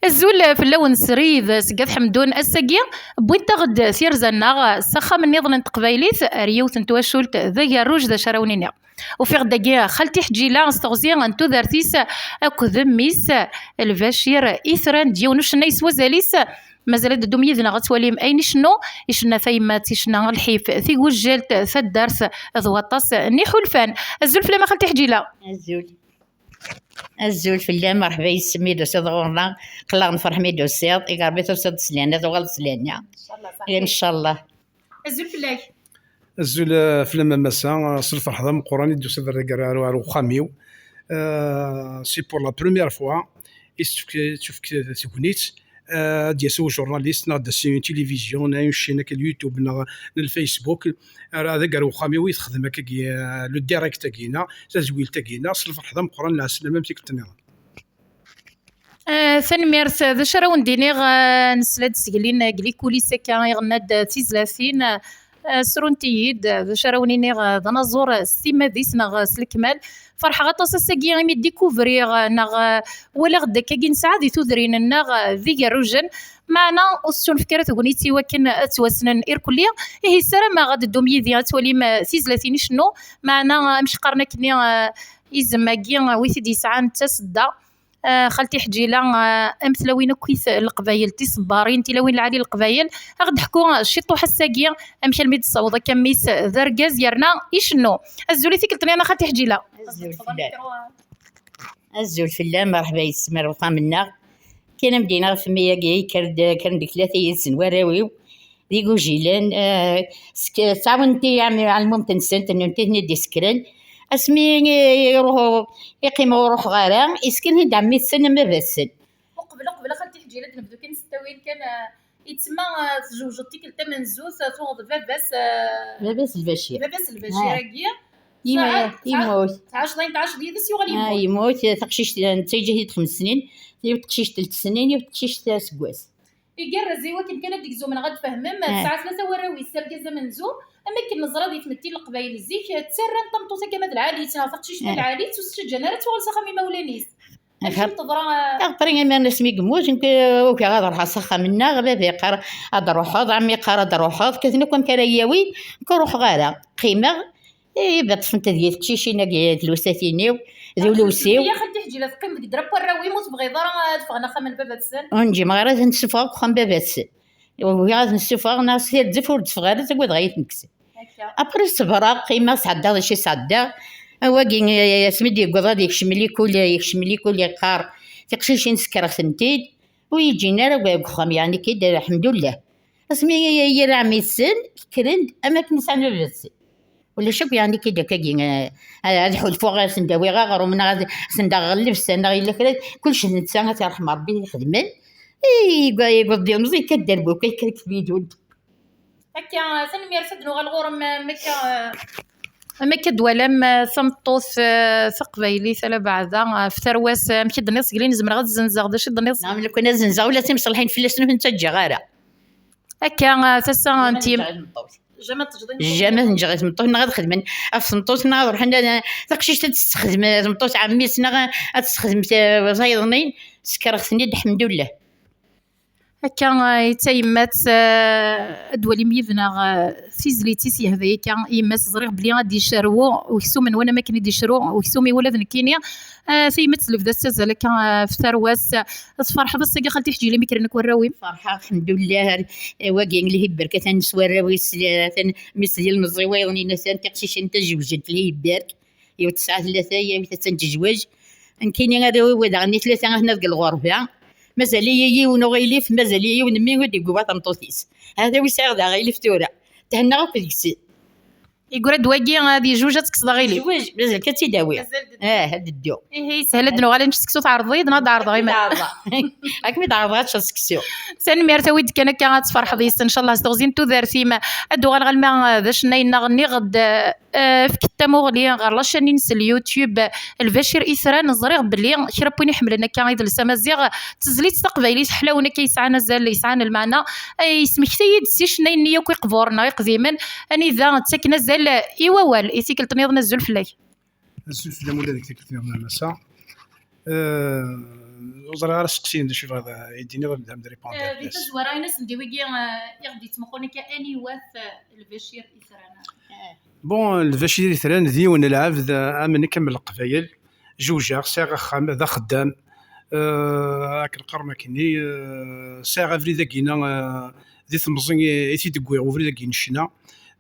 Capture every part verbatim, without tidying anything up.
Azul fell-awen srid seg At Ḥemdun. Ass-agi wwint-aɣ-d tirza-nneɣ s axxam nniḍen n teqbaylit ar yiwet n twacult d agerruj, d acu ara wen-iniɣ. Ufiɣ-d dagi xalti Ḥǧila s teɣzi n tudert-is akked mmi-s Lbacir Itran, d yiwen ucennay s wazal-is. Mazal ad d-teddum yid-neɣ ad twalim ayen icennu. Icenna tayemmat, icenna lḥif, tigujjalt, taddart, d waṭas n iḥulfan. Azul fell-am a xalti Ḥǧila. Azul. Azul fell-am, merḥba yes-m i d-tusiḍ ɣur-neɣ. Aql-aɣ nefreḥ mi d-tusiḍ, i Rebbi tusiḍ s lehna, tuɣaleḍ s lehna. Incallah. Azul fell-ak. Azul eh, fell-am a massa, eh, s lferḥ d ameqqran i d-tusiḍ ar, ar, ar uxxam-iw. Eh, c'est pour la première fois i s-tefk- tefk tegnit, eh, ad d-yas ujurnalist neɣ ad d-tas une télévision, neɣ une chaîne akka YouTube neɣ n Facebook, ara ad ger uxxam-iw i texdem akkagi, eh, le direct-agi-na, tazwilt-agi-na, s lferḥ d ameqqran, lɛeslama am tikkelt-nniḍen. Ah, tanemmirt. D acu ara wen-d-iniɣ? Ah, nesla-d seg lin, deg likulis akka, iɣenna-d tizlatin. Ah, srunt-iyi-d. D acu ara wen-iniɣ? Ah, d anaẓur s timmad-is neɣ s lekmal. Ferḥeɣ aṭas ass-agi imi d-ikuvriɣ, ah, neɣ, ah, walaɣ-d akkagi nesɛa di tudrin-nneɣ, ah, d igerrujen. Meɛna ur s-ttunefk ara tegnit i wakken ad ttwassnen irkelli. Ihi ssarameɣ ad d-teddum yid-i ad twalim, ah, tizlatin icennu. Meɛna, ah, amek qqaren akkenni, ah, izem-agi, ah, wi t-id-yesɛan d tasedda. Ah, xalti Ḥǧila, ah, am tlawin akkit n Leqbayel, tiṣebbarin, tilawin lɛali n Leqbayel, a ɣ-d-ḥku ciṭuḥ ass-agi, amek almi d-tessaweḍ akka mmi-s d argaz yerna icennu. Azul i tikkelt-nniḍen a xalti Ḥǧila. Azul fell-am. Azul fell-am, merḥba yes-m ar uxxam-nneɣ. Kan am d-iniɣ ɣef mmi-agi, kker-d, kkren-d tlata yid-sen warraw-iw, d igujilen, eh, sk- ttɛawnent-iyi ɛemmi ɛelmumt-nsent, nutni i ten-id-isekkren. Asmi i- iruḥ, iqqim ur ruḥeɣ ara, isken-iyi-d ɛemmi-tsen am baba-tsen. Uqbel, uqbel a xalti Ḥǧila, ad nebdu kan s ttawil kan, ah, yettma, ah, tjewjeḍ tikkelt tamenzut, ah, tuɣeḍ baba-s, ah, Baba-s Lbacir. Baba-s Lbacir-agi. Yima- Yemmut. Tɛac-, tɛac-, tɛaceḍ yid-s, yuɣal Ah, yemmut. Yemmut, taqcict n tayǧahi d xemsnin, yiwet taqcict n lettsnin, yiwet taqcict n aseggas. Igerrez i wakken kan ad d-gzumen, ɣad fehmem, tesɛa tlata warraw-is, argaz amenzu, am akken neẓra di tmetti n Leqbayel zik, ttarran tameṭṭut akka ma d lɛali-tt neɣ taqcict ma d lɛali-tt, ur s-ttaǧǧan ara ad tuɣal s axxam imawlan-is. Amek teḍra? Après, imir asmi yemmut, nekk ukiɣ ad ruḥeɣ s axxam-nneɣ, baba yeqqar ad ruḥeḍ, ɛemmi yeqqar ad ruḥeḍ, kkaten akk amek ara yi-yawin, nekk ur ruḥeɣ ara, qqimeɣ. I, ṭṭfent deg teqcicin-agi tlewsatin-iw, d ulewsi-w. Ya xalti Ḥǧila, teqqim deg drapeau arraw-im, ur tebɣiḍ ara ad ffɣen axxam n baba-tsen? Ur nǧimeɣ ara ad ten-ssufɣeɣ deg uxxam n baba-tsen. Ugiɣ ad ten-ssufɣeɣ, neɣ s tirdet ur d-ffɣeɣ ara, ttagadeɣ ad iyi-ten-kksen. Après ṣebreɣ, qqimeɣ, sɛeddaɣ d acu i sɛeddaɣ. Wagi, eh, asmi d-yewweḍ ad yekcem likul, yekcem likul yeqqar, tiqcicin ssekreɣ-tent-id, ur yi-ǧǧin ara deg uxxam, yeɛni-k-id, lḥemdullah. Asmi yir ɛemmi-tsen, kkren-d am akken sɛan baba-tsen. Ulac akk, yeɛni-k-id akkagi, eh, ad ḥulfuɣ, ad sen-d-awiɣ aɣrum, neɣ ad sen-d-aɣeɣ llebsa, neɣ yella kra, kullec d netta, ad t-yerḥem Rebbi, ixedmen. I, yewweḍ d ilemẓi, yekka-d dderbuka, yekka deg tbidunt. Akka, tanemmirt, ad d-nuɣal ɣur-m, am akka, am akka d-twalam, eh, tameṭṭut, eh, taqbaylit, ala beɛda, eh, ɣef tarwa-s, eh, amek i d-tenniḍ seg lin zemreɣ ad zzenzeɣ, d acu i d-tenniḍ? Neɣ lukan ad zzenzeɣ, ula d timṣelḥin fell-asen ur ten-ttaǧǧaɣ ara. Akka, eh, tasa n tim- Jamais teǧǧiḍ i tmeṭṭut. Jamais teǧǧiḍ i tmeṭṭut, neɣ ad xedmen ɣef tmeṭṭut, neɣ ad ruḥen ad, taqcict ad tessexdem, eh, tmeṭṭut ɛemmi-s, neɣ ad tessexdem, eh, tayeḍnin, ssekreɣ-ten-id, lḥemdullah. Akka, eh, i d tayemmat, eh, ad d-twalim yid-neɣ, eh, tizlit-is yehda akka, yemma-s, ẓriɣ belli ad d-yecrew uksum-nwen am akken i d-yecrew uksum-iw ula d nekkini. Eh, tayemmat d lebda tettazzal akka, eh, ɣef tarwa-s, eh, tferḥeḍ ass-agi a xalti Ḥǧila mi kkren akk warraw-im? Ferḥeɣ, lḥemdullah, eh, wagi lhi berk atan s warraw-is, eh, atan mmi-s d ilemẓi wayeḍ-nni atan tiqcicin tajewjent, lhi berk. Yiwet tesɛa tlata, yiwet attan tejwej. Nekkini arraw-iw daɣen i tlata atna deg lɣerba. Mazal-iyi yiwen uɣilif, mazal-iyi yiwen mmi ur d-yegwa tameṭṭut-is. Hata wi sɛiɣ d aɣilif tura. Thennaɣ akk deg-sen. Yeggra-d wagi ad yejwej ad tekkseḍ aɣilif. Yejwej, mazal kan ad tt-id-awiɣ. Mazal d- Ah, ad ddu. Ihi yeshel ad d-nuɣal ad nečč seksu, tɛerḍeḍ-iyi-d neɣ ad ɛerḍeɣ iman? Akken mi d-ɛerḍeɣ ad teččeḍ seksu. Tanemmirt, awi-d kan akka ad tferḥeḍ yes-s, ncallah s teɣzi n tudert-im. Ad d-uɣaleɣ alma d acennay-nneɣ nniɣ-d, eh, fket tamuɣli ɣer la chaîne-ines n YouTube, eh, Lbacir Itran. Ẓriɣ belli kra n win iḥemmlen akka idles amaziɣ, d tezlit taqbaylit ḥlawen akka yesɛan azal, yesɛan lmeɛna. Eh, yesmekta-yi-d s icennayen-nni yakk iqburen neɣ iqdimen, anida ttaken azal i wawal. I tikkelt nniḍen, azul fell-ak. Azul fell-am ula deg tikkelt nniḍen a massa. Eh, Ur ẓriɣ ara seqsiyen d acu yebɣa d-, ad d-iniɣ ad d-répondre. Eh, di tazwara, ini-asen-d i wigi, eh, i ɣ-d-yettmuqun akka, aniwa-t, eh, Lbacir Itran? Bon, Lbacir Itran d yiwen n lɛebd, eh, am nekk am Leqbayel. Jewjeɣ, sɛiɣ axxam, d axeddam, eh, akken qqaren akkenni, eh, sɛiɣ abrid-agi-ina, eh, di temẓi i, i t-id-wwiɣ, ubrid-agi n ccna.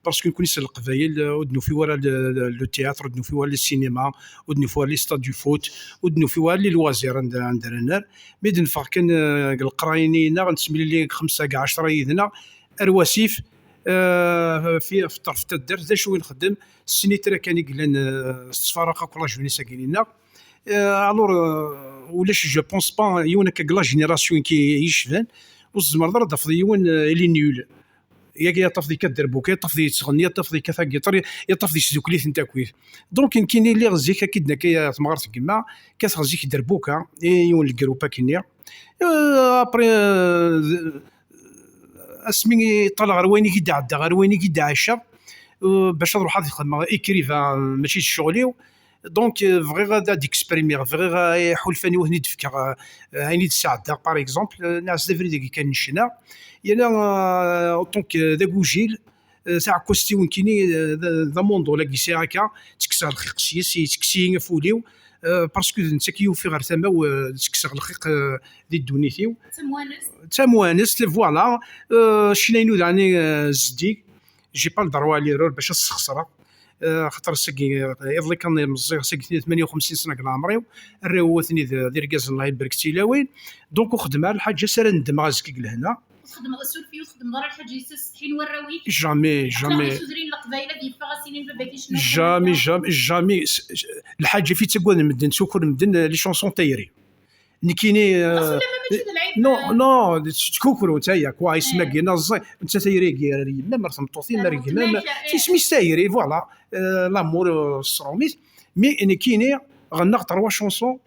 Parce que nekkni s Leqbayel, eh, ur d-nufi wara le, le, le théâtre, ur d-nufi wara le cinéma, ur d-nufi wara les stades du foot, ur d-nufi wara les loisirs anda, anda ara nerr. Mi d-neffeɣ kan, eh, deg leqraya-nni-nneɣ, nettemlili deg xemsa, deg ɛecra yid-neɣ, ar wasif, eh, fi, fi ṭṭerf taddart, d acu i nxeddem? Snitra kan i yellan, eh, s ttfaraq akk la jeunesse-agi-nneɣ. Eh, alors, eh, ulac, je pense pas, yiwen akka deg la génération ki yecban, ur tzemreḍ ara d-tafeḍ yiwen, eh, il est nul. Yagi ad tafeḍ yekkat derbuka, ad tafeḍ yettɣenni, ad tafeḍ yekkat agiṭar, ad tafeḍ yesdukli-tent akkit. Donc, nekkini lliɣ zik, akkid nekk, ay temɣart n gma, kkateɣ zik derbuka, i yiwen n lgrup akkenni. Eh, après, eh, asmi ṭṭaleɣ ɣer wayen i yi-d-iɛedda, ɣer wayen i yi-d-ɛaceɣ, eh, bac ad ruḥeɣ ad xedmeɣ écrivain, mačči d ccɣel-iw. Donc, eh, bɣiɣ ad, ad exprimiɣ, bɣiɣ, eh, iḥulfan-iw ad ten-id-fkeɣ, eh, ayen i d-sɛeddaɣ, par exemple, eh, nɛas d abrid-agi kan n ccna. Yerna, eh, en tant que d agujil, eh, taɛekkazt-iw nekkini, eh, d, d amundul-agi sɛiɣ akka, ttekkseɣ lxiq s-yes, yettekkes-iyi af wul-iw, eh, parce que d netta i k-yufi ɣer tama-w, eh, ttekkseɣ lxiq, eh, di ddunit-iw. D tamwanest. D tamwanest, voilà. Eh, ccna-inu daɣen, eh, zeddig. J'ai pas le droit à l'erreur bac ad sxeṣreɣ. Eh, axaṭer ass-agi, eh, iḍelli kan meẓẓiɣ, ass-agi tnin tmanya u xemsin sna deg leɛmer-iw. Arraw-iw atni d, d irgazen, Allah ibarek, d tilawin. Donc, ur xeddmeɣ ara lḥaǧa s ara nedmeɣ azekka deg lehna. Ur txeddmeḍ asuref-iw, ur txeddmeḍ ara lḥaǧa-is, ad setḥin warraw-ik. Jamais, jamais. Aql-aɣ di tudrin n Leqbayel, ad yeffeɣ ad s-inin baba-k yecna. Jamais, jamais, jamais. S-, s-, lḥaǧa fi ttaggaden medden, ttukuren medden, eh, les chansons tayri. Nekkini, eh, Ɣas ulamma mačči d lɛib, non, eh, non, ttkukru, netta ya, quoi, isem-agi, neẓẓay, netta tayri-agi, ar yemma-m, ar tmeṭṭut-im, ar gma-m, isem-is tayri, voilà. Eh, l'amour, eh, s tṛumit. Mais nekkini, ɣennaɣ trois chansons,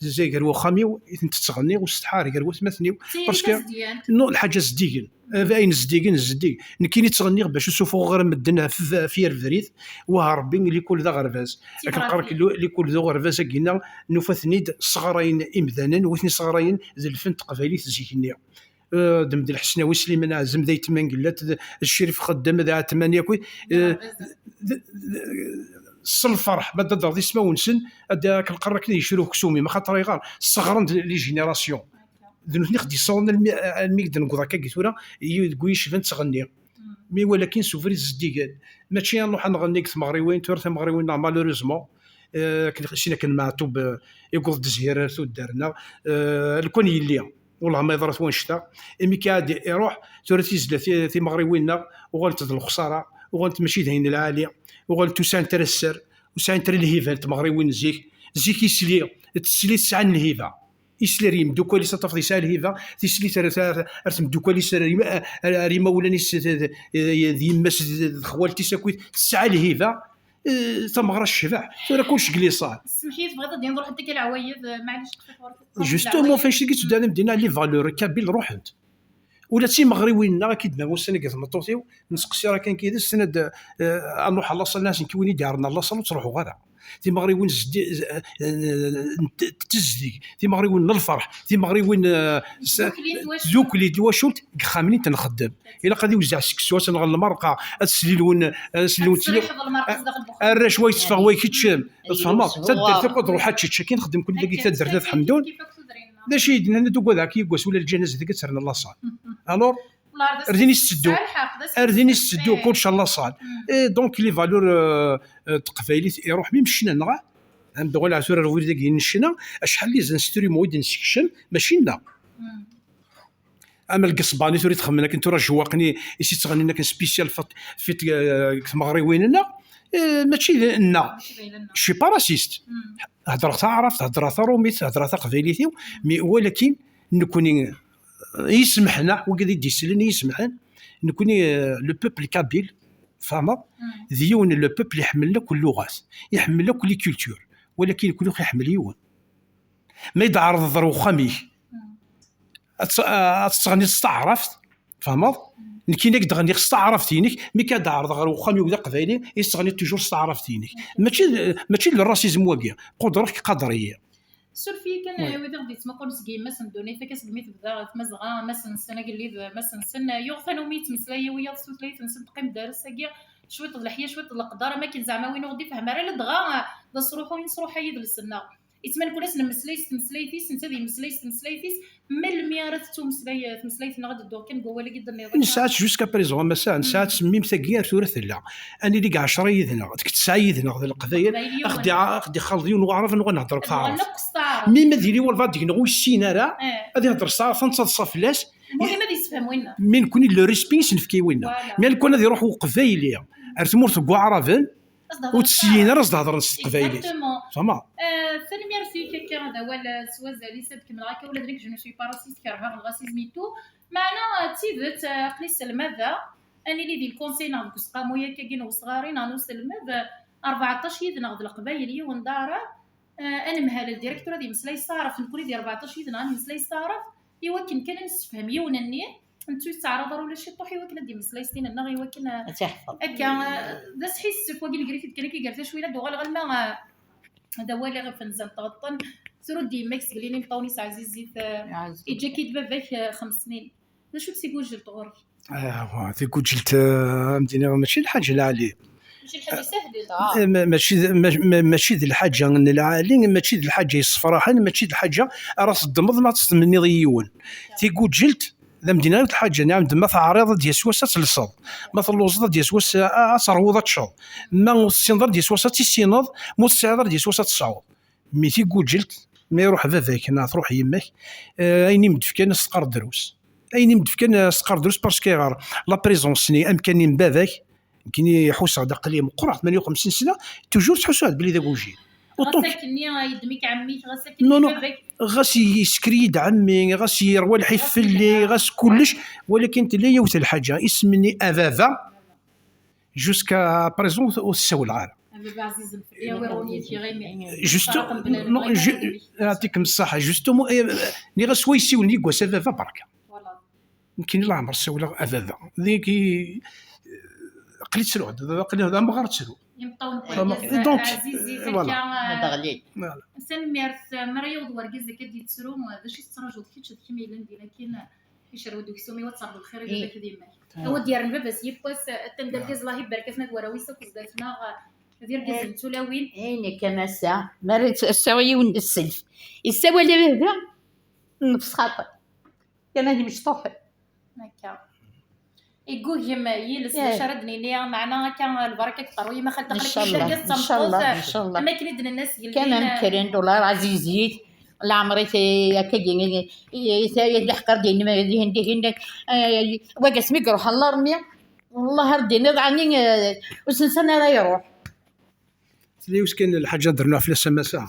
zay gar waxxam-iw, i tent-ttɣenniɣ, ur setḥa ara gar watmaten-iw. Parce que, non, lḥaǧa zeddigen. Eh, ayen zeddigen, zeddig. Nekkini ttɣenniɣ bac ur sufuɣeɣ ara medden ɣef, ɣef yir brid. Wah, Rebbi, likul d aɣerbaz. Akken qqaren-k, likul d aɣerbaz-agi-nneɣ, nufa-ten-id sseɣrayen imdanen, wi ten-isseɣrayen d lfen n teqbaylit zik-nni. Eh, d Md Lḥesnawi, Sliman Ɛazem, d Ayt Mengellat, d, d Crif Xeddam, d Ɛetmani akk. Eh, d, d, s lferḥ, ma d-, ad d-terreḍ ismawen-nsen, ad d-, akken qqaren akken yecru uksum-im, axaṭer ayɣer? Sseɣren-d les générations. D nutni i ɣ-d-yessawḍen almi, almi i d-newweḍ akka tura, i, deg win yecban ttɣenniɣ. Mi walakin s ubrid zeddigen. Mačči ad nruḥ ad nɣenni deg tmeɣriwin, tura timeɣriwin-nneɣ, malheureusement, eh, akken, sin akken Meɛtub, eh, yewweḍ-d zzhir ar tuddar-nneɣ, eh, lukan yelli, wellah ma yeḍra-t wannect-a, imi kan ad iruḥ, tura tizla ti-, timeɣriwin-nneɣ, uɣalent d lexsara, uɣalent mačči d ayen lɛali, uɣalent ur sɛint ara sser, ur sɛint ara lhiba n tmeɣriwin n zik. Zik isli, tesli tesɛa lhiba. Isli ar yimdukal-is, ad tafeḍ yesɛa lhiba, tislit ar, ar, ar tmeddukal-is, ar, yim-, ar, ar yimawlan-is, d, d, d yemma-s, d, d xwalt-is akkit, tesɛa lhiba, eh, tameɣra tecbeḥ, tura kullec deg liṣal. Smeḥ-iyi, tebɣiḍ ad d-tiniḍ ruḥ-d akka leɛwayed, eh, maɛlic, qfiɣ ɣur-k. Justement, f anect-agi tteddu ad am-d-iniɣ, les valeurs kabyles ruḥent. Ula d timeɣriwin-nneɣ, akka i d-nnan ussan-agi tmeṭṭut-iw, nseqsi ara kan kidis, tenna-d, eh, ad nruḥ ɣer laṣal, nnan-as nekk win i d-iɛerḍen ɣer laṣal ur ttruḥuɣ ara. Timeɣriwin zdi-, z-, eh, n t-, tezdeg, timeɣriwin n lferḥ, timeɣriwin, eh, s-, ddukkli n twacult, deg yexxamen i tent-nxeddem. Ilaq ad iwezzeɛ seksu, ad tenɣel lmerqa, ad slilwen, ad slilwen. Ad tesriḥeḍ lmerqa sdaxel n uxxam. Arrac wa yetteffeɣ wa ikeččem. Tfehmeḍ? Taddart akk ad ruḥ ad tečč. Akken nxeddem kul dagi taddart ad ḥemdun. D acu i d-nnan, ad ugadeɣ akka yiwwas ula lǧanaza deg ad terna laṣal. Alors, ar din i s-teddu. Ar din i s-teddu, kullec ar laṣal. Et donc, les valeurs, euh, euh, teqbaylit iruḥ mi mecna, neɣ? Am d-ɣulaɣ tura ar ubrid-agi n ccna, acḥal n les instruments i d-nessekcem, mačči nneɣ. Am lgesbani tura i txemmen akken tura jewwaqen i, i s-ittɣennin akken spécial fit, fit, euh, deg tmeɣriwin-nneɣ, euh, mačči d, nneɣ. Je suis pas raciste. Heddreɣ taɛrabt, heddreɣ tarumit, heddreɣ taqbaylit-iw, mais walakin nekkni, euh, i yi-semḥen, ah, wigad i d-isellen i yi-semḥen, nekkni, euh, le peuple kabyle, tfehmeḍ? D yiwen le peuple iḥemmlen akk lluɣat, iḥemmel akk les cultures, walakin nekkni ur ɣ-iḥemmel yiwen. Ma i d-tɛerḍeḍ ɣer uxxam-ik, ad tt-, ad tettɣenniḍ s taɛrabt, tfehmeḍ? Nekkini ad k-d-ɣenniɣ s taɛrabt-inek, mi kan ad d-ɛerḍeɣ ɣer uxxam-iw d aqbayli, i tettɣenniḍ toujours s taɛrabt-inek. Mačči d, mačči d le racisme wagi, qudreɣ-k, qader-iyi. Suref-iyi kan, oui, i wid i ɣ-d-yettmuqulen seg yemma-s n ddunit, akka segmi tebda tmazɣa, mass-nsen agellid, mass-nsen, yuɣ tanumi yettmeslay i wiyaḍ s tutlayt-nsen, teqqim-d ar ass-agi, cwiṭ d leḥya, cwiṭ d leqder, am akken zeɛma win ur ɣ-d-ifehhem ara, ladɣa d asruḥu i nesruḥay idles-nneɣ. Yettban kan ass nemmeslay s tmeslayt-is, netta ad yemmeslay s tmeslayt-is, melmi ara tettumeslay tmeslayt-nneɣ ad d-dduɣ kan deg wawal-agi d-nniḍen? Nesɛa-tt jusqu'à présent, a Massa, nesɛa-tt s mmi-m tagi ar tura tella. Anida i ɛecra yid-neɣ, deg tesɛa yid-neɣ d leqbayel, Leqbayel yiwen. Aɣ-d-, aɣ-d-ixalḍ yiwen n uɛrab, nuɣal nehder ɣef taɛrabt. Mi ma d yili walbeɛḍ deg-neɣ ur yessin ara, ad ihder s taɛrabt, ad nettaḍsa fell-as. المهم ad yessefhem winna. Mi nekkni le respect i s-nefka i winna. Voilà. Mi nekkni ad iruḥ uqbayli ar tmurt n waɛraben, ur tesyin ara ad s-d-hedren s teqbaylit. Exactement. Fehmeḍ? Euh, tanemmirt-ik akka, d awal, euh, s wazal-is ad kemmleɣ akka, ula d nekk je ne suis pas raciste, kerheɣ le racisme et tout. Meɛna, euh, d tidet, euh, aql-i sselmadeɣ, ad nili di lkunsey neɣ deg useqqamu akkagi n wesɣar-i neɣ n uselmed, euh, rbeɛṭac yid-neɣ d leqbayel, yiwen d aɛrab, euh, anemhal, ldirektur ad yemmeslay s taɛrabt, nekkni di rbeɛṭac yid-neɣ ad nemmeslay s taɛrabt, i wakken kan ad nessefhem yiwen-nni, nettu yettaɛraḍ ara ula ciṭuḥ i wakken ad d-yemmeslay s tin-nneɣ, i wakken, uh, ad tt-iḥfeḍ. Akka, uh, d asḥissef wagi, negri-t-id kan akka gar tacwila, d-uɣaleɣ alma, uh, d awal iɣef nzan tɣeṭṭen. Tru-d yemma-k seg lin imeṭṭawen-is ɛzizit, uh, ɛzizit. Iǧǧa-k-id baba-k, uh, xems snin. D acu-tt tigujelt ɣur-k? Ah, wa, tigujelt, uh, am d-iniɣ, mačči d lḥaǧa lɛali. Mačči d lḥaǧa isehlen. Eh, ma-, mačči d, ma-, ma-, mačči d lḥaǧa n lɛali, mačči d lḥaǧa yessefraḥen, mačči d lḥaǧa ara teddmeḍ neɣ ad tt-tmenniḍ i yiwen. Tigujelt, d am d-iniɣ yiwet lḥaǧa, niɛam, ma teɛriḍ ad d-yas wass ad telseḍ, ma telluẓeḍ ad d-yas wass a-, ad terwuḍ ad teččeḍ, ma ur tessineḍ ara ad d-yas wass ad tissineḍ, ma ur tesɛiḍ ara ad d-yas wass ad tesɛuḍ. Mi tigujelt, ma iruḥ baba-k neɣ truḥ yemma-k, eh, ayen i m-d-fkan ad s-teqqareḍ drus. Ayen i m-d-fkan ad s-teqqareḍ drus, parce que ɣer la présence-nni, amkan-nni n baba-k, nekkini ḥusseɣ-d aql-i meqqreɣ, tmanya u xemsin sna, toujours ttḥussuɣ-d belli d agujil. Ɣas akken-nni yeddem-ik ɛemmi-k, ɣas akken-nni baba-k. Non, non, ɣas yesker-iyi-d ɛemmi, ɣas yerwa lḥif fell-i, ɣas kullec, walakin tella yiwet n lḥaǧa, isem-nni a baba, jusqu'à présent ur t-ssawleɣ ara. A baba ɛzizen fell-i, awer ur yi-tgiɣ imi. Juste, non, je, yeɛṭikem ṣṣeḥḥa, justement, eh, nniɣ-as wa yessiwlen yiwwas a baba, berka. Voilà. Nekkini leɛmer ssawleɣ a baba. Dagi, aql-i ttruɣ-d, aql-i d amɣar ttruɣ. Imeṭṭawen n urgaz ɛziz, voilà. Voilà. Tanemmirt, mi ara yaweḍ wergaz akka d-yettru, d acu i tettṛajuḍ kečč d kemm yellan din akin, icerrew-d uksum-iw, ad terreḍ lxir i baba-k d yemma-k. A wa d-yerren baba-s yiwwas, attan d argaz, Allah ibarek, atma d warraw-is akk zdat-neɣ, d irgazen d tulawin. Ayen akka massa, mi ara tt-, ass-a yiwen n sself, yessawal a baba, nnefs xaṭi. Kan ad imecṭuḥ. Akka. Iggugem yiles, d acu ara d-nini, meɛna akka lbaraka deg uqerruy, ma xalti aql-ik d argaz d tameṭṭut, am akken i d-nenna seg lbir. Kan am kren, d ular ɛzizit, leɛmer-ik, eh, akkagi, eh, eh, eh, leḥqer dihin, dihin, dihin, eh, wagi asmi iruḥ ɣer larmi, wellah ar d-tiniḍ, ɛni, eh, ur s-nsan ara iruḥ. Tella yiwet kan lḥaǧa ad d-rnuɣ fell-as a Massa.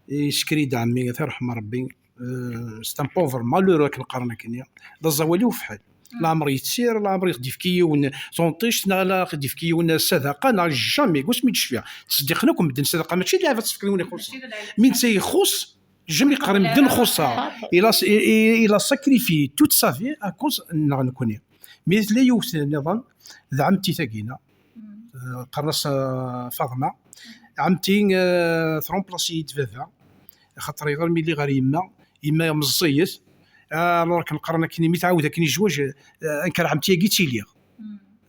Yesker-iyi-d ɛemmi, ad t-yerḥem Rebbi. Euh, c'est un pauvre malheureux akken qqaren akkenni. D aẓawali ufḥel. Leɛmer yettir, leɛmer i ɣ-d-yefki yiwen tunṭict, neɣ la ɣ-d-yefki yiwen ssadaqa, neɣ jamais, deg wasmi i d-cfiɣ. Ttseddiqen akk medden ssadaqa, mačči d lɛib ad tefkeḍ i win ixuṣṣen. Mi netta ixuṣṣ, jamais yeqqar i medden xuṣṣeɣ. Il a, il, il a sacrifié toute sa vie à cause nneɣ nekkni. Mi tella yiwet nniḍen, d ɛemti tagina. Euh, qqaren-as, euh, Faḍma. Ɛemti, euh, tremplace-iyi-d baba. Axaṭer iḍ armi lliɣ ɣer yemma, yemma meẓẓiyet. Ah, alors akken qqaren akken, mi tɛawed akken yezweǧ, eh, anker ɛemti-agi ttiliɣ.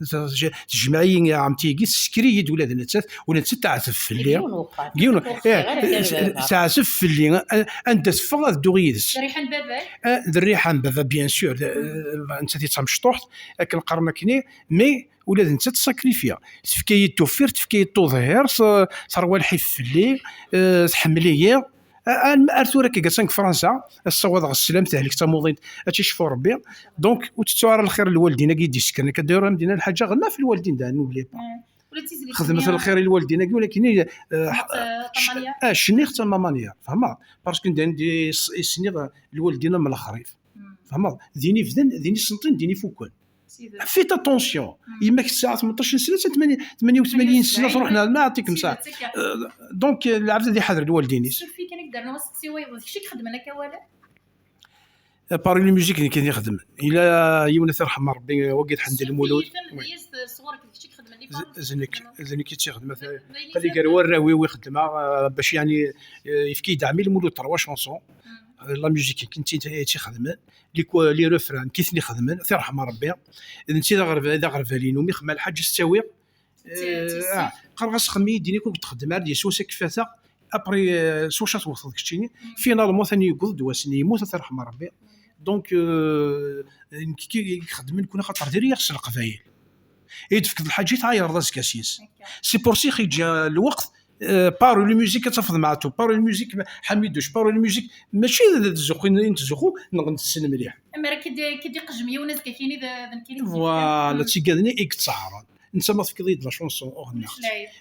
Tejmeɛ-iyi ɛemti-agi, tesker-iyi-d ula d nettat, ula d nettat teɛteb fell-i. Yiwen uxxam. Yiwen, eh, teɛteb fell-i, a-, anda teffeɣ ad dduɣ yid-s. D rriḥa n baba-k? Ah, d rriḥa n baba, bien sûr, d, eh, nettat i d tamecṭuḥt, akken qqaren akkenni, mais ula d nettat tessakrifya. Tefka-yi-d tuffirt, tefka-yi-d tuḍhirt, eh, terwa lḥif fell-i, eh, tḥemmel-iyi. A-, a-, ar tura akka gasa deg Fransa, ad ssawaḍeɣ sslam, tehlek d tamuḍint, ad tt-icfu Rebbi. Donc, ur tettuɣ ara lxir n lwaldin-agi i d-yessekren akka. D'ailleurs, am d-yenna lḥaǧa, ɣenna ɣef lwaldin, da, n'oublie pas. Xedmet lxir i lwaldin-agi, walakin, eh, ah, cniɣ d tama manya, fehmeḍ? Parce que din i s-, i sniɣ lwaldin am lexrif. Fehmeḍ? Din i bdan, din i senṭin, din i fukken. Faites attention. Yemma-k tesɛa tmenṭac n sna, tmanya, tmanya u tmanyin sna, truḥ, neɣ, neɣ, ɛṭikem saɛa. Euh, donc, euh, lɛebd ad iḥader lwaldin-is. Surfi kan i k-d-rnuɣ asteqsi wayeḍ, d kečč i ixedmen akka awalen? Euh, par une musique, nekk i t-ixedmen. Yella yiwen ad t-irḥem Rebbi, euh, wagi d Ḥend Lmulud. Surfi kan d yis-, sɣur-k, d kečč i ixedmen. d nekk, d nekk i tt-ixedmen. Aql-i gar warraw-iw i xeddmeɣ, eh, bac yeɛni, eh, yefka-yi-d Ɛmi Lmulud trois chansons. La musique, d nekk i tt-ixedmen. Les co-, les refrains, nekk i ten-ixedmen, tirḥem Rebbi. D netta i d aɣerba-, i d aɣerbal-inu. Mi xemma lḥaǧa s ttawiɣ. Eh, ah, qqareɣ-as xemmi-yi-d ini-k ur txeddem ara, d yeswa s akeffata. Après, eh, s wacu ad twexteḍ keččini? Finalement, atan yewweḍ-d wass-nni yemmut, ad t-irḥem Rebbi. Donc, eh, nekk i ixeddmen kun axaṭer diri-yaɣ s Leqbayel. I d-tefkeḍ lḥaǧa i tɛeyyreḍ azekka s-yes. C'est pour ça i ɣ-yeǧǧa lweqt, eh, par une musique ad tafeḍ Meɛtub, par une musique Ḥamiduc, par une musique, mačči d, d zzux i n-, i nettzuxxu, neɣ nessen mliḥ. Amer akka d-, akka d-iqejjem yiwen azekka kini d, d nekkini. Voilà, d tigad-nni i yettɛaren. Netta ma tefkiḍ-iyi-d la chanson, ur ɣennaɣ.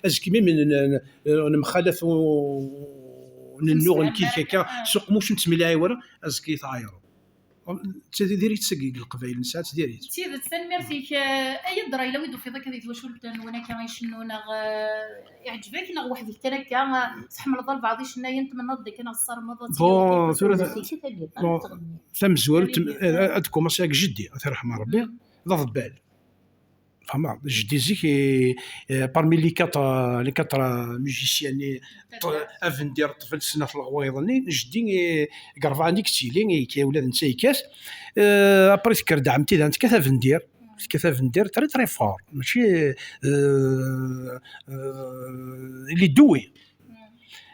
Azekka mi n-, n-, n-, nemxalaf u-, nennuɣ nekk-ik akka, s uqmuc ur nettmiliɛ wara, azekka i tɛeyyreḍ. D tadirit seg Leqbayel nesɛa-tt diri-tt. D tidet, tanemmirt-ik, eh, ay Ddṛayla, wi d-tufiḍ akka di twacult-nwen akka icennun, neɣ, eh, iɛǧeb-ak, neɣ weḥd-k kan akka, eh, tḥemmleḍ albaɛḍ icennayen, tmennaḍ-d akka, neɣ tessarmeḍ ad tiliḍ bon, akka tura ta-, bon, tamezwarut, eh, ad kumaṣiɣ deg jeddi, ad t-irḥem Rebbi, d aḍebbal. Fehmeḍ? Jeddi zik, eh, eh, parmi les quatre, les quatre, eh, musiciens-nni, abendir, ṭṭbel snat leɣwayeḍ-nni, jeddi, eh, deg rebɛa-nni i yettili, eh, yekka ula d netta yekkat. Eh, après tekker-d ɛemti daɣen tekkat abendir, tekkat abendir très, très fort. Mačči, eh, eh, il est doué.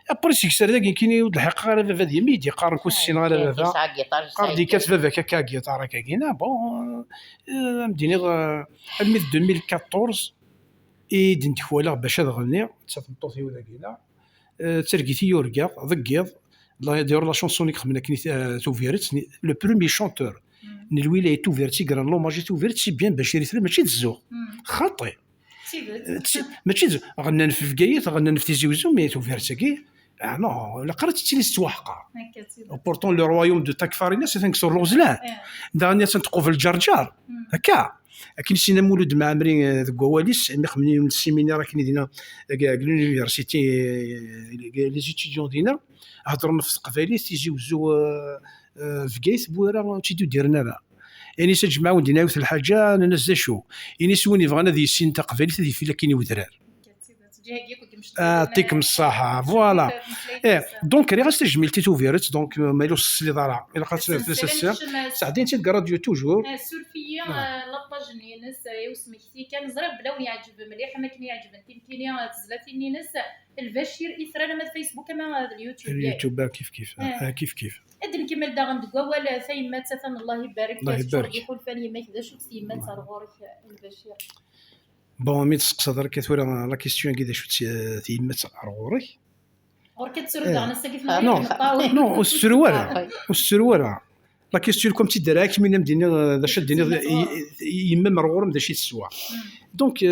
Après seg sser dagi kini ur d-lḥiqeɣ ara baba d yemmi, i d-yeqqaren ur ssineɣ ara baba. Qqar-d yekkat baba-k akka agiṭar akka gina, bon, eh, am d-iniɣ, eh, almi d deux mille quatorze i d-ndekwaleɣ bac ad ɣenniɣ, d tameṭṭut-iw dagina. Eh, d targit i yurgaɣ, deg yiḍ, la, d'ailleurs la chanson i ixedmen akken i t-, eh, Tubiret, ni-, le premier chanteur n lwilaya Tubiret i yerran l'hommage i Tubiret, c'est bien Bacir Itran, mačči d zzux. Xaṭi. D tidet. Eh, d ti-, mačči d, ɣennan f Bgayet, ɣennan f Tizi Uzzu, mais Tubiret-agi, ah non, ilaq ara tettili tettwaḥqer. Akka, d tidet. Pourtant, le royaume de Takfarinas, atan deg Rruzlan. Eh. Daɣen atan tqubel Ǧerǧer. Akka. Akken i s-yenna Mulud Mɛemmri, eh, deg wawal-is, mi xedmen yiwen n séminaire akken i dinna, deg, deg l'université, eh, les étudiants dinna, heddren ɣef teqbaylit, Tizi Uzzu, eh, eh, Bgayet, Bwara, ur tt-id-udiren ara. Ini-s a Ǧemɛa, ur d-yenna yiwet lḥaǧa, nnan-as d acu. Ini-s win yebɣan ad yissin taqbaylit, ad yefli akin i wedrar. Ah, ṭikem ṣṣaḥa, voilà. Eh, donc, riɣ-as tajmilt i Tubiret, donc, ma yella ur s-tesliḍ ara, ilaq ad tt-, sɛeddi-tt-id deg ṛṛadyu toujours. Eh, suref-iyi, eh, la page-nni-ines, eh, i usmekti kan. Ẓriɣ belli awen-yeɛǧeb mliḥ, am akken i ɛeǧbent i nekkini, eh, tezlatin-ines, eh, Lbacir Itran, ama d Facebook, ama, eh, d YouTube. YouTube, ah, kif kif, ah, kif kif. Ad nkemmel daɣen deg wawal, eh, tayemmat, atan, Allah ibarek, Allah ibarek. Teččur d iḥulfan yemma-k, d acu-tt tyemmat ar ɣur-k, eh, Lbacir? Bon, mi d-tesqsaḍ akka tura la question-agi, d acu-tt, eh, tyemmat ar ɣur-k? Ɣur-k ad tettru daɣen ass-agi, non, non, ur tettru ara. Ur tettru ara. La question, comme tu dirais, mi d-nniɣ, eh, d acu ad d-tiniḍ, i, i, i yemma-m ar ɣur-m, d acu i teswa. Donc, eh,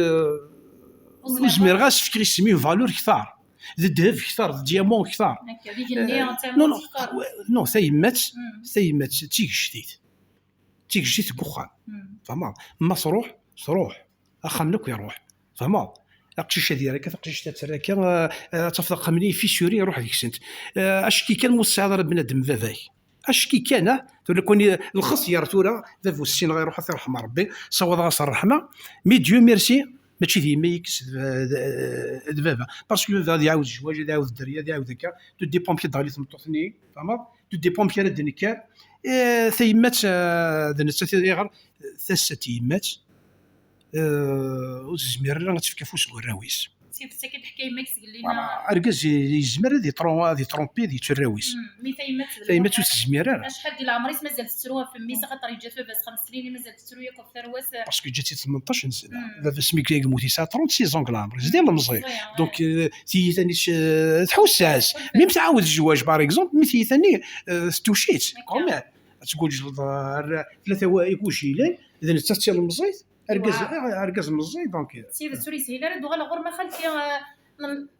ur zmireɣ ad s-fkeɣ isem-iw valeur ktar. D ddheb ktar, d diamant ktar. Akka, d igenni, eh, d tamurt ktar. Non, tayemmat, tayemmat d tigejdit. D tigejdit deg uxxam. Tfehmeḍ? Ma truḥ, truḥ. Axxam-nni akk iruḥ. Tfehmeḍ? Aqcic ad yerr akka, taqcict ad terr akka, eh, eh, ad tafeḍ axxam-nni ifisuri, iruḥ deg-sent. Eh, acki kan ma ur tesɛiḍ ara bnadem baba-k. Acki kan, ah, tura kuni lxetyar tura, baba ur ssineɣ iruḥ, ad t-irḥem Rebbi, sawaḍeɣ-as ṛṛeḥma, mais Dieu merci, mačči d yemma i yekkes d, d, d baba. Parce que baba ad iɛawed zzwaǧ, ad iɛawed dderya, ad iɛawed akka, tout dépend amek i d-teɣli tmeṭṭut-nni, tfehmeḍ? Tout dépend amek ara d-nekker. Eh, tayemmat, eh, d nettat i, ayɣer tasa n tyemmat, eh, ur tezmir ara ad tefk afus deg warraw-is. D tidet, akka d-teḥka yemma-k seg llina. Voilà, argaz i-, yezmer ad itrompi, ad itrompi di turraw-is. Mm, mi tayemmat d tayemmat ur tezmir ara. Acḥal di leɛmer-is mazal tettru ɣef mmi-s, axaṭer yeǧǧa-t baba-s xems snin, mazal tettru yakk ɣef tarwa-s. Parce que yeǧǧa-tt-id tmenṭac n sna. Mm. Baba-s mi yemmut yesɛa trente-six ans deg leɛmer-is, d ilemẓi. Donc, eh, tiyita-nni, eh, tḥuss-as. Même tɛawed zzwaǧ, par exemple, mi tiyita-nni, eh, tettucc-itt, quand même. Ad tguǧleḍ ar tlata wa-, igujilen, d nettat d tilemẓit, argaz, argaz meẓẓi, donc. D tidet, ur yeshil ara ad uɣaleɣ ɣur-m a xalti, eh,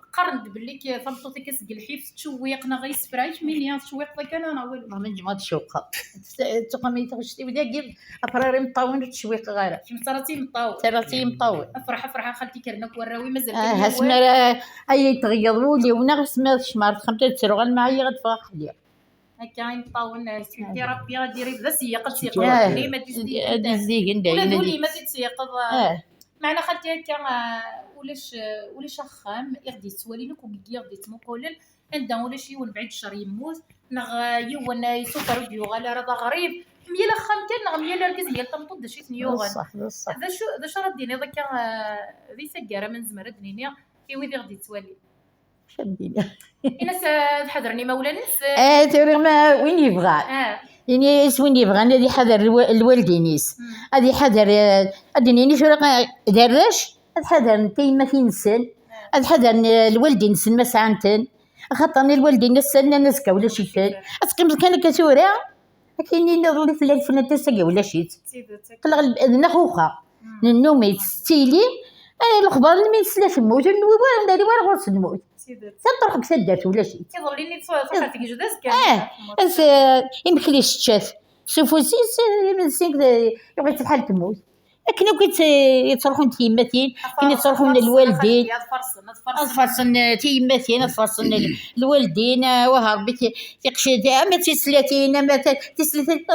qqaren-d belli k-, tameṭṭut akka seg lḥif tettcewwiq neɣ isefra, kemmini tettcewwiqeḍ akka neɣ, neɣ walu? Ma neǧmeɣ ad cewqeɣ. Tuqam-iyi teɣect-iw dagi, après imeṭṭawen ur ttcewwiqeɣ ara. Kemm d tara timeṭṭawen. Tara timeṭṭawen. Afraḥ, afraḥ a xalti, kkren akk warraw-im, mazal kan. Ah, asmi ara, ay, teɣyeḍ wul-iw, neɣ asmi ara tekcem ɣer texxamt ad ttruɣ, alma ɛyiɣ ad ffɣeɣ ḥliɣ. Akka imeṭṭawen, eh, s une thérapie, ad diri d aseyyeq, ad seyyeqeḍ. Ah, ad izdigen. Ula d ul-im ad t-id-tseyyeqeḍ, eh. Ah. Meɛna xalti akka, ah, ulac, ah, ulac axxam i ɣ-d-yettwalin akk, deg i ɣ-d-yettmuqulen, anda ulac yiwen bɛid ccer yemmut, neɣ, ah, yiwen, ah, yessuter ur d-yuɣal ara d aɣrib. Myal axxam kan, neɣ myal argaz, myal tameṭṭut, d acu i ten-yuɣen? D ṣṣeḥ, d ṣṣeḥ. D acu, d acu ara d-tiniḍ akka, ah, di taggara, ma nezmer ad d-nini, i wid i ɣ-d-yettwalin? Acu ad d-iniɣ? Ini-as, ah, ad ḥadren imawlan-nsen. Eh, tura ma win yebɣan. Ah. Ini-as win yebɣan ad iḥader lwa-, lwaldin-is. Hmm. Ad iḥader, eh, ad d-nini tura, eh, d arrac, ad ḥadren tiyemmatin-nsen, ah, ad ḥadren, eh, lwaldin-nsen ma sɛan-ten. Axaṭer lwaldin ass-a nnan azekka ulac-iten. Ad teqqimeḍ kan akka tura, akken nniḍen i tella lefnat ass-agi ulac-itt. D tidet. Aql-aɣ l-, d naxuxa. Hmm. Nennum-itt tettili, eh, lexbar almi nesla temmut, ur nwi wara, ur nri wara ɣur-s temmut. D tidet. Ta truḥ deg taddart ulac-itt. Iḍelli-nni tṣu-, truḥ ar tgejda, azekka eh, temmut. As-, eh, imekli s-tečča-t s ufus-is, eh, imensi, eh, yuɣ-itt lḥal temmut. Akken akk i tt-, i ttruḥun tyemmatin, akken i ttruḥun lwaldin. Ad farṣen, ad farṣen. Ad farṣen, eh, tyemmatin, ad farṣen l-, lwaldin, eh, wah Rebbi ti-, tiqcicin, ama d tislatin, ama d tislatin,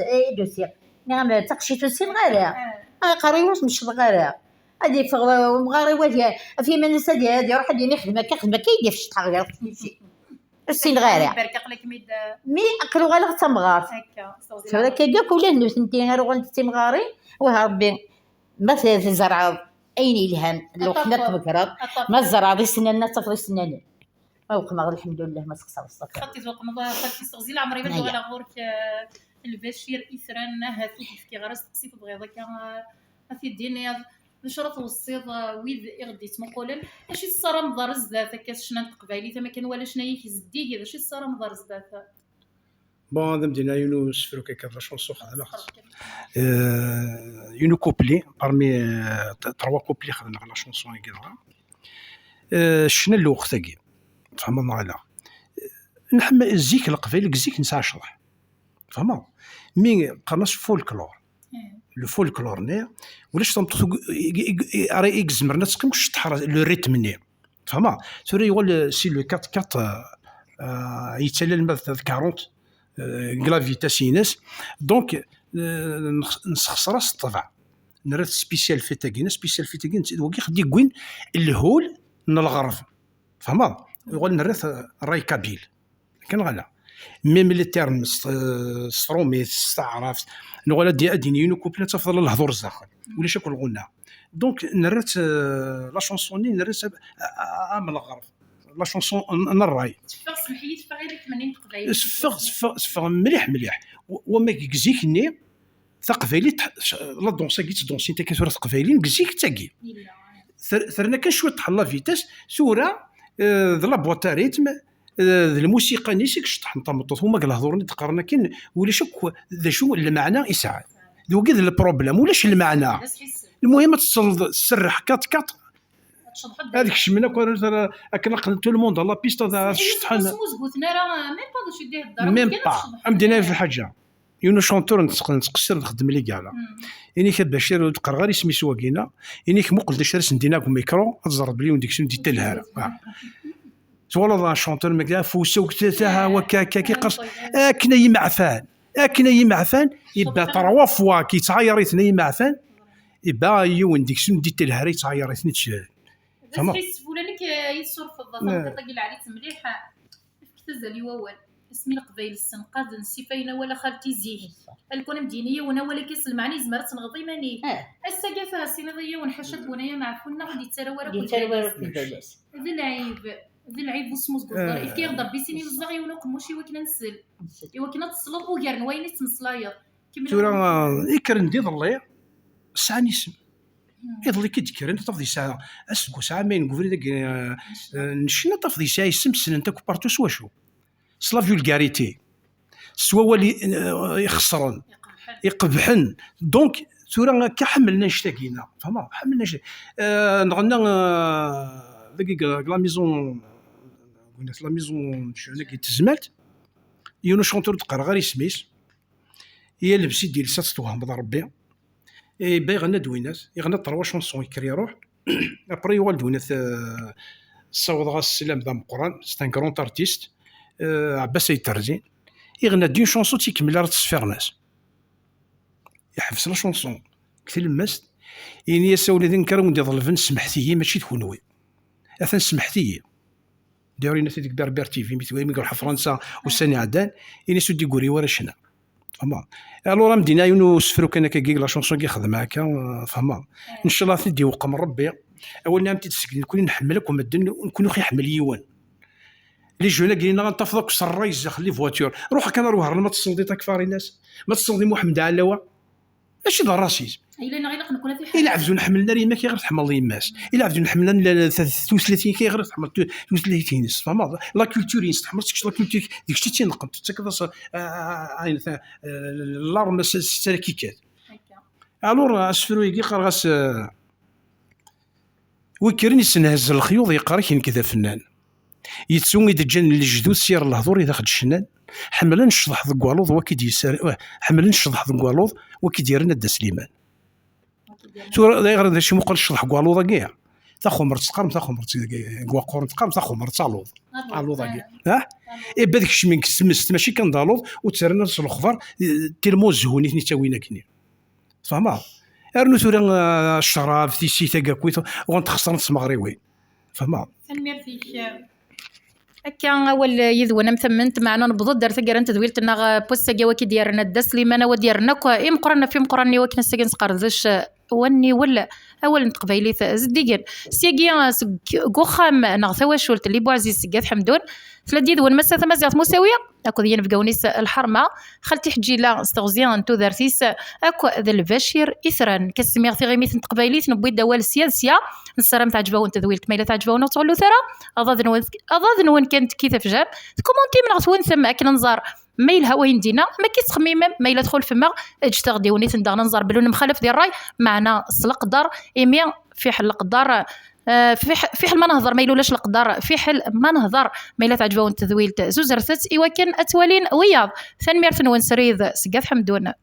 eh, d usiɣ. Nniɣ-am, taqcict ur ssineɣ ara. Ah. Ah, aqerruy-iw ur t-mecḍeɣ ara. Ad yeffeɣ, uh, umɣar-iw ad y-, af iman-is ad y-, ad iruḥ ad yini xdem akka, xdem akka, i d-yaf ceṭṭḥeɣ gar tnisi. Ur ssineɣ ara. Berka aql-ikem-id. Mi aql uɣaleɣ d tamɣart. Akka, s teɣzi. Tura akka akk ula d nutenti ara uɣalent d timɣarin, wah Rebbi, ma t-, tzerɛeḍ ayen yelhan, lweqt ad tmegreḍ, ma tzerɛeḍ isennanen, ad tafeḍ isennanen. Ma weqmeɣ, lḥemdullah, ma sexṣer, ṣṣafir. Xaṭi tweqmeḍ, xaṭi s teɣzi, leɛmer-iw ad uɣaleɣ ɣur-k, eh, Lbacir Itran, ahat ur d-fkiɣ ara asteqsi tebɣiḍ akka, eh, ad t-id-tiniḍ, d acu ara tweṣṣiḍ, eh, wid i ɣ-d-yettmuqulen? Acu i tessarameḍ ar zdat akka s ccna n teqbaylit, am akken wala ccna-ik zeddig, d acu i tessarameḍ ar zdat? Bon, ad am-d-iniɣ yiwen usefru akka d la chanson xedmeɣ-t. Euh, yiwen ukupli, parmi, euh, t-, trois couplets xedmeɣ la chanson-agi dɣa. Euh, ccna n lweqt-agi. Tfehmeḍ neɣ ala? Nḥemmel zik, Leqbayel deg zik nesɛa ccḍeḥ. Tfehmeḍ? Mi qqaren-as folklore. Le folklore-nni, ulac tameṭṭut i, i, i, i, ara i izemren ad teqqim cceṭḥa le rythme-nni. Tfehmeḍ? Tura yuɣal, euh, si le quatre quatre, euh, euh, yettalal ma d, d quarante, euh, deg la vitesse-ines. Donc, euh, nx-, nessexṣer-as ṭṭbeɛ. Nerra-t spécial fête-agi, spécial fête-agi, netta d wagi i ɣ-d-yewwin lhul n lɣerb. Tfehmeḍ? Yuɣal nerra-t, euh, ṛṛay kabyle. Kan ɣala. Même les termes s, s trumit, s taɛrabt, nuɣal ad d-, ad d-yini yiwen ukupli, ad tafeḍ la lehdur zdaxel. Ulac akk lɣunna. Donc, nerra-tt, euh, la chanson-nni, nerra-tt a, a, a, am lɣerb. La chanson n, n ṛṛay. Teffeɣ, semmeḥ-iyi, teffeɣ i rythme-nni n teqbaylit. Teffeɣ, teffeɣ, teffeɣ mliḥ, mliḥ. W-, wama deg zik-nni, taqbaylit, la danse-agi ttdansint akka tura teqbaylit, deg zik d tagi. Yella. Ter-, terna kan cwiṭ ḥella vitesse, tura, euh, d la boîte à rythme, euh, d lmusiqa-nni i iceṭṭḥen tameṭṭut, wama deg lehdur-nni d-qqaren akken, ulac akk d acu lmeɛna i sɛan. D wagi d le problème, ulac lmeɛna. Lmuhim ad tettleḍ, serreḥ quatre quatre, ad kecmen akk, akken aqen tout le monde à la piste, ad, ad ceṭṭḥen. Ur smuzguten ara, même pas d acu i d-ihedder, même pas. Am d-iniɣ lḥaǧa. Yiwen uchanteur nettq-, nettqessir nxeddem les galas. Ini-k a Bacir, ur d-qqareɣ ara isem-is wagina. Ini-k muqel d acu ara sen-d-iniɣ deg umikru, ad teẓreḍ belli yiwen deg-sen ur d-yettalha ara. Ah. Twalaḍ un chanteur, ma yella afus-iw, taha, wakka, akka, akka, yeqqers. Akken ay imeɛfan, akken ay imeɛfan, ibba trois fois, ki yettɛayar-iten ay imeɛfan, ibba yiwen deg-sen ur d-yettalha ara, yettɛayar-iten, yettcehhed. D asḥissef ula nekk, eh, i tsurfeḍ tameṭṭut-agi lɛali-tt mliḥ. Efk-t azal i wawal. Asmi Leqbayel ssenqaden, ssifayen awal a xalti zik. Alkun am d-yini yiwen awal akka s lmeɛna yezmer ad tenɣeḍ iman-ik. Eh. Ass-agi ata tiniḍ i yiwen ḥaca deg-wen ay ameɛfun neɣ ur d-yettarra ara akk lbal-is. D lɛib, d lɛib bu smuzget. Eh. Ifka-yaɣ-d Rebbi sin imeẓẓaɣ yiwen uqemmuc i wakken ad nsel. Nsel. I wakken ad tesleḍ ugar n wayen i tettmeslayeḍ. Kemmel. Tura, eh, i kkren-d iḍelli, sɛan isem. Iḍelli ki d-kkren, tafeḍ yesɛa, aseggas ɛamayen deg ubrid-agi, eh, eh, n ccna, tafeḍ yesɛa isem, ssnen-t akk partout s wacu? S la vulgarité, s wawal i, eh, ixeṣren, iqebḥen. Donc, tura akka ḥemmlen annect-agi-nni, tfehmeḍ? Ḥemmlen annect-, eh, neɣ nna, eh, dagi deg la maison, la maison n ccna-agi n tezmalt, yiwen uchanteur ur d-qqareɣ ara isem-is, yelbes-id ilsa-tt twehmeḍ Rebbi. Eh, ben, iɣenna-d winat, iɣenna trois chansons, yekker iruḥ. Après, yuɣal-d winat, euh, ssawḍeɣ-as sslam d ameqqran, c'est un grand artiste, euh, Ɛebbas Ayt Terzin. Iɣenna-d une chanson, ur tt-ikemmel ara, ttṣeffiren-as. Yeḥbes la chanson deg tlemmast, Ini-as a wladi, nekk ara wen-d-iḍelben, semmḥet-iyi, mačči d kunwi. Atan semmḥet-iyi. D'ailleurs, ini-as deg Berber T V, mi twali mi iruḥ ɣer Fransa ussan iɛeddan, ini-as ur d-iguri wara ccna. Fehmeḍ? Alors, am d-iniɣ yiwen usefru kan akka, deg la chanson i xedmeɣ akka, fehmeḍ? Ncallah ad t-id-iweqqem Rebbi. Awal-nni am t-id-seglen, nekkni nḥemmel akk medden, nekkni ur ɣ-iḥemmel yiwen. Les jeunes-agi nneɣ ad tafeḍ akk s ṛṛay zdaxel les voitures. Ruḥ kan ar Wehran, ma tessneḍ i Takfarinas, ma tessneḍ i Muḥemmed Ɛlawa. Mačči d ṛṛasizm. Ayla-nneɣ ilaq nekkni ad iḥemmel. Ilɛebd ur nḥemmel ara yemma-k, ayɣer tḥemmleḍ yemma-s? Ilɛebd ur nḥemmel ara tutlayt-ik, ayɣer tḥemmleḍ tu-, tutlayt-ines? Tfehmeḍ? La culture-ines, tḥemmleḍ kečč la culture-ik, d kečč i tt-ineqqen, tettakeḍ-as, a, a, a, ayen ta-, a, l'arme s, s, s ara k-ikkat. Alors, asefru-agi qqareɣ-as, a, wi kkren yessenhezz lexyuḍ, yeqqar-ak nekk d afennan. Yettu i d-ǧǧan lejdud s yir lehdur i d aɣ-d-cnan. Ḥemmlen ccḍeḥ deg waluḍ, wa k-id-yessar-, eh, ḥemmlen ccḍeḥ deg waluḍ, wa k-id-yerran a Dda Sliman. Tura, d ayɣer d acu muqel ccḍeḥ deg waluḍ-agi? Taxumert teqqarem, taxumert deg, deg waqquren teqqarem, taxumert aluḍ. Aluḍ-agi. Ha? Iba d kecmen deg tmest, mačči kan d aluḍ, ur ttarran ara s lexbar, eh, tellement zhun i ten-ittawin akkenni. Tfehmeḍ? Arnu tura, eh, ccrab, tisi, tagakwit, uɣent xesrent tmeɣriwin. Tfehmeḍ? Tanemmirt-ik. Akka awal yid-wen am tamment, meɛna newweḍ-d ar taggara n tedwilt-nneɣ, eh, n wass-agi, wa k-id-yerren a Dda Sliman, a wa d-yerren akk imeqqranen ɣef imeqqranen, i wakken ass-agi nesqerdec, eh, wanniwel awal n teqbaylit zeddigen. Syagi, eh, seg, deg uxxam neɣ tawacult n Libuɛziz seg At Ḥemdun, tella-d yid-wen Massa Tamaziɣt Musawi akked yinebgawen-is lḥerma, xalti Ḥeǧǧila s teɣzi n tudert-is, akk d Lbacir Itran. Ka smiɣ tiɣimit n teqbaylit, newwi-d awal sya d sya. Nessaram teɛǧeb-awen tedwilt, ma yella teɛǧeb-awen ur ttɣellut ara, aḍad-nwen, aḍad-nwen kan tekki tafjam, tkumuntim neɣ twentam akken ad nẓer ma yelha wayen d-inna, ma akka i tettxemmimem, ma yella txulfem-aɣ, ǧǧet-aɣ-d yiwen-iten daɣen ad nẓer belli ur nemxalaf di ṛṛay, meɛna s leqder, imi fiḥel leqder, eh, fiḥ-, fiḥel ma nehḍer, ma yella ulac leqder, fiḥel ma nehḍer. Ma yella teɛǧeb-awen tedwilt, zuzret-tt i wakken ad twalin wiyaḍ. Tanemmirt-nwen srid seg At Ḥemdun.